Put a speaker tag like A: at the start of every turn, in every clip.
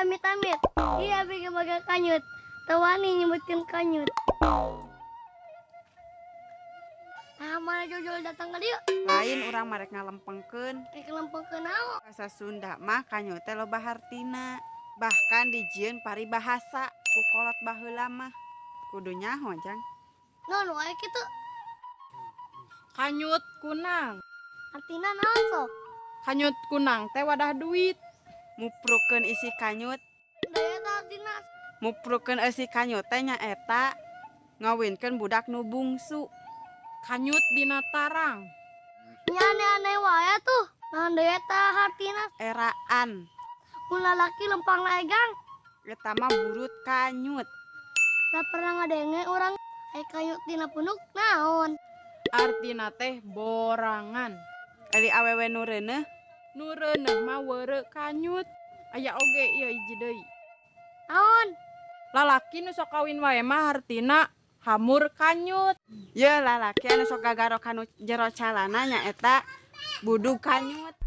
A: Amit-amit. Iya, bikin bagai kanyut. Teu wani nyebutkeun kanyut. Nah, mana jol-jol datang ka dieu?
B: Lain, urang mah rek ngalempengkeun.
A: Rek lempengkeun naon?
B: Bahasa Sunda mah kanyut teh loba hartina. Bahkan dijieun paribahasa ku kolot baheula mah. Kudu nyaho, Jang.
A: Naon wae kitu?
C: Kanyut kunang.
A: Artina naon sok?
C: Kanyut kunang teh wadah duit.
B: Muprukeun isi kanyut.
A: Da eta artina.
B: Muprukeun eusi kanyut teh nyaeta ngawinkeun budak nu bungsu.
C: Kanyut dina tarang.
A: Nya aneh-aneh wae tuh. Naon deui eta hartina?
B: Eraan.
A: Mun lalaki lempang egang.
B: Eta mah burut kanyut.
A: Da pernah ngadenge urang ai kanyut dina punuk naon?
C: Artina teh borangan.
B: Ari awewe nu reuneuh?
C: Nu reuneuh mah weureu kanyut. Aya oge ieu hiji deui.
A: Naon?
C: Lalaki nu sok kawin wae mah hartina hamur kanyut.
B: Ye, lalaki anu sok gagaro kanu jero calana nyaeta budug kanyut.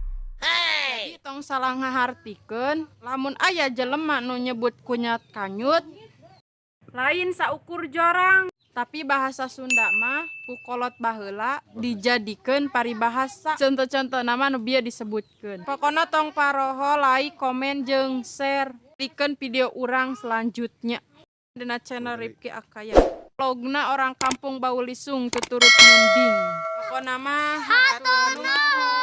C: Jadi tong salah ngahartikeun lamun aya jelema nu nyebut kunyat kanyut lain saukur jorang, tapi bahasa Sunda mah ku kolot baheula dijadikeun paribahasa. Contoh-contoh nama nu bieu disebutkeun. Pokona tong paroho like, komen jeung share. Pikeun video urang selanjutnya dina channel Ripki Akaya. Vlogna orang kampung bau lisung tuturut munding. Pokona mah
A: Hatur nuhun.